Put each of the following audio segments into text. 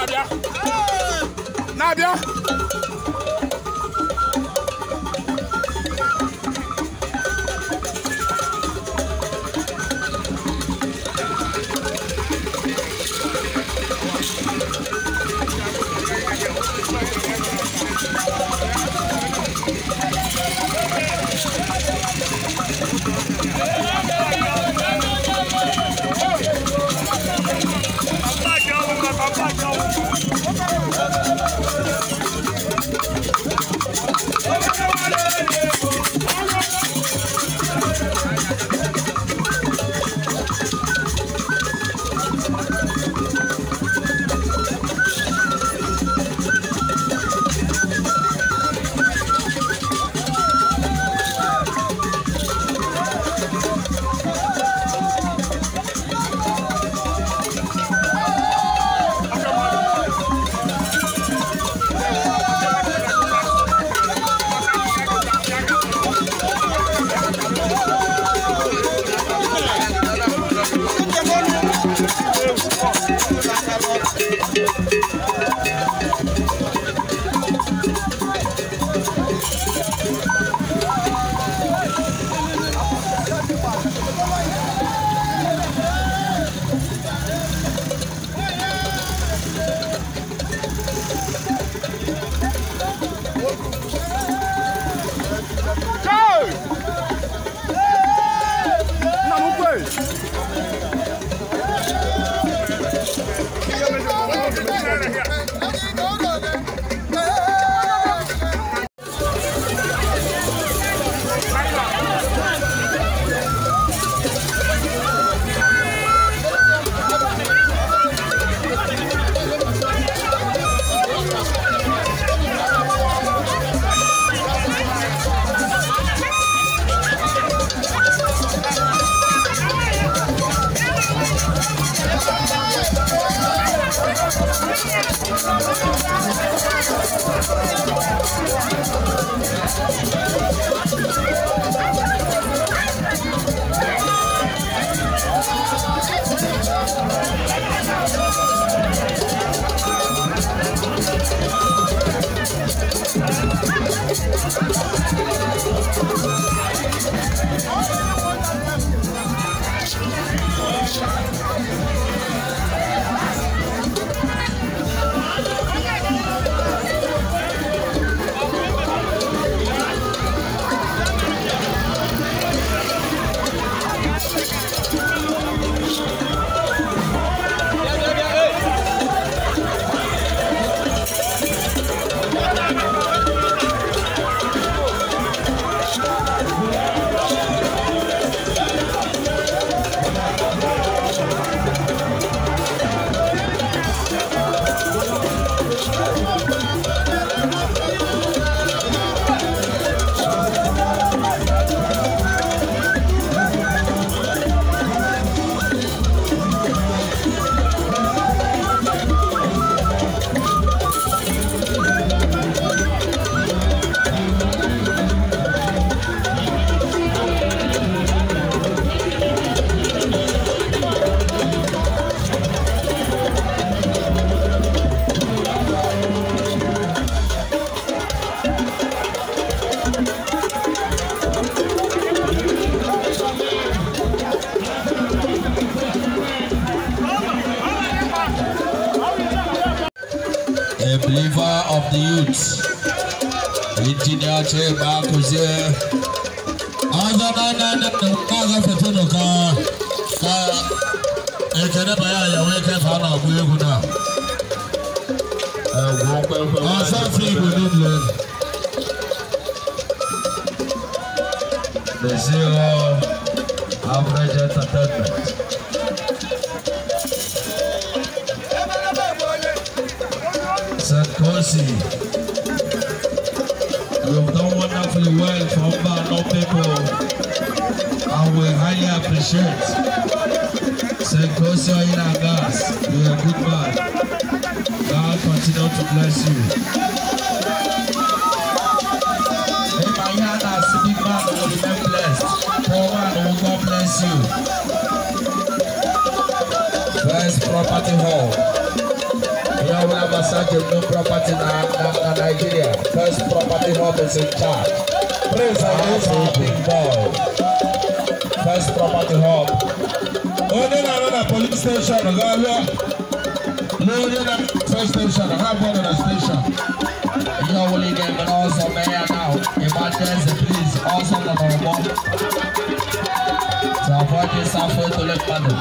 Na-abịa. Na-abịa. A believer of the youth, Engineer Chima Akuzie. The Zero Average Entertainment. Kosi, you've done wonderfully well for Mbano people, and we highly appreciate. St. Kosi Oil and Gas, you're a good man. God continue to bless you. If I hear that big man will remain blessed, poor man will God bless you. First Property Hall. ọbụla gbasara genuine property na Nigeria. First Property Hub is in charge. Prince That's our big boy. First Property Hub. Onye na-arụ na police station ga-abịa. Lee onye na first station, ha abụọ nọ na station. Ihe ọbụla ị ga-eme n'ọzọ mee ya now. Ịgbata eze, please, ọzọ nọ n'ọgbọ. To avoid this afọ etole mmadụ.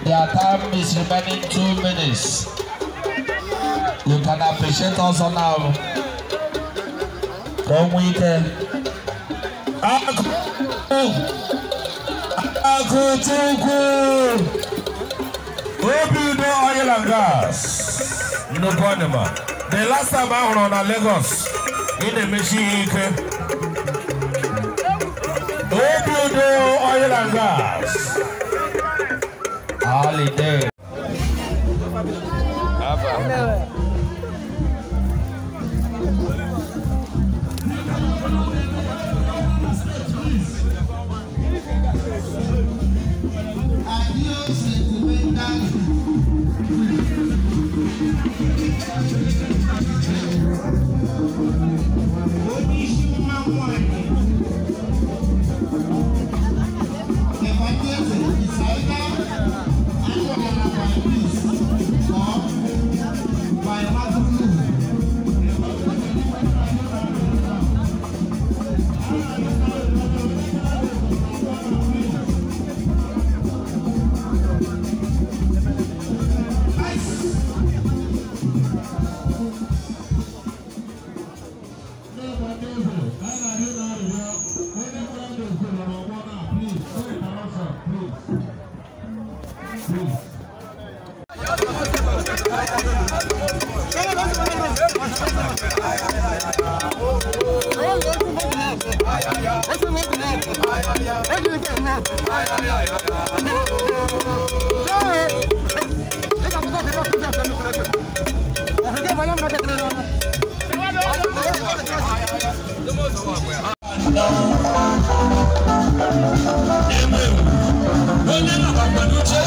Their time is remaining 2 minutes. You can appreciate ọzọ now. Ka o nwee ike. Akụ Akụchukwu Obiudo Oil and Gas. Nnukwu ọnịma. The last time I hụrụ na Lagos, ị na-emechi ihe ike. Obiudo Oil and Gas. Holiday. Onye na-agbado uche.